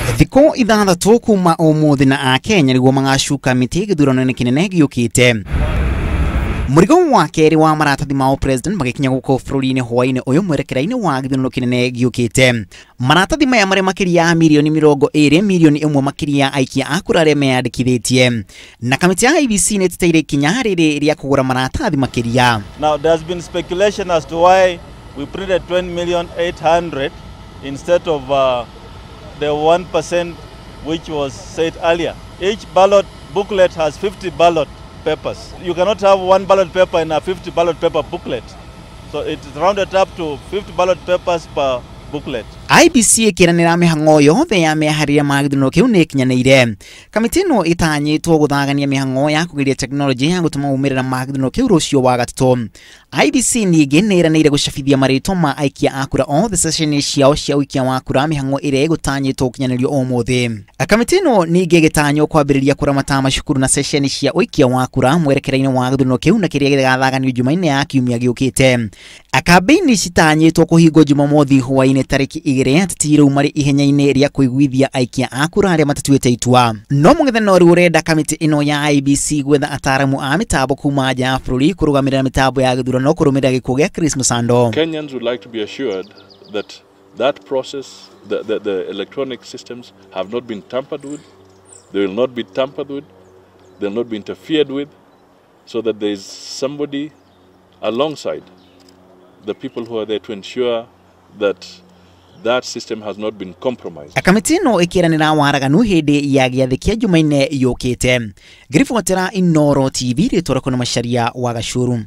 Thikũ 6 kuma ũmũthĩ na Akenya nĩguo magacuka mĩtĩ gĩthurano-inĩ kĩnene gĩũkĩte. Mũrigo wa kerĩ wa maratathi ma president magĩkinya gũkũ bũrũri-inĩ hwaĩ-inĩ ũyũ mwerekera-inĩ wa gĩthurano kĩnene gĩũkĩte. Maratathi maya marĩ makĩria ya mirioni 20, mirioni 1 makĩria ya aikia a kura arĩa meyandĩkithĩtie. Na kamĩtĩ ya IEBC nĩ ĩteteire ikinya rĩrĩ rĩa kũgũra maratathi makĩria. Now there's been speculation as to why we printed 20,800,000 instead of the 1% which was said earlier. Each ballot booklet has 50 ballot papers. You cannot have one ballot paper in a 50 ballot paper booklet. So it's rounded up to 50 ballot papers per booklet. IEBC ĩkĩranĩra mĩhang'o yothe ya meharĩria ma gĩthurano kĩu nĩ ĩkinyanĩire. Kamĩtĩ ĩno ĩtanyĩtwo gũthagania mĩhang'o ya kũgeria tekinoronjĩ ya gũtũma maumĩrĩra ma gĩthurano kĩu rũciũ wa gatatũ. IEBC ningĩ nĩ ĩranĩire gũcabithia marĩtwa ma aikia a kura othe ceceni ciao cia ũikia wa kura, mĩhang'o ĩrĩa ĩgũtanyĩtwo gũkinyanĩrio ũmũthĩ. Kamĩtĩ ĩno ningĩ ĩgĩtanywo kwambĩrĩria kũramata macukuru na ceceni cia ũikia wa kura mwerekera-inĩ wa gĩthurano kĩu na kĩrĩa gĩgathaganio Jumaine ya kiumia gĩũkĩte. Kambĩini citanyĩtwo kũhingwo Jumamothi hwaĩ-inĩ tarĩki 2, ateti rĩu marĩ ihenya-inĩ rĩa kũiguithia aikia a kura arĩa matatuĩte itua. No mũng'ethanĩro rĩu ũrenda kamĩtĩ ĩno ya IEBC gwetha ataaramu a mĩtambo kuma nja ya bũrũri kũrũgamĩrĩra mĩtambo ya gĩthurano kũrũmĩrĩra gĩkuũ gĩa Chris Msando. Kenyans would like to be assured that that process, the electronic systems have not been tampered with, they will not be tampered with, they will not be interfered with, so that there is somebody alongside the people who are there to ensure that that system has not been compromised. Kamĩtĩ ĩno ĩkĩranĩra waraganu hĩndĩ ya gĩathĩ kĩa Jumaine yũkĩte. Ngĩribotera Inooro TV, rĩtwa rĩakwa nĩ Macharia wa Gacuru.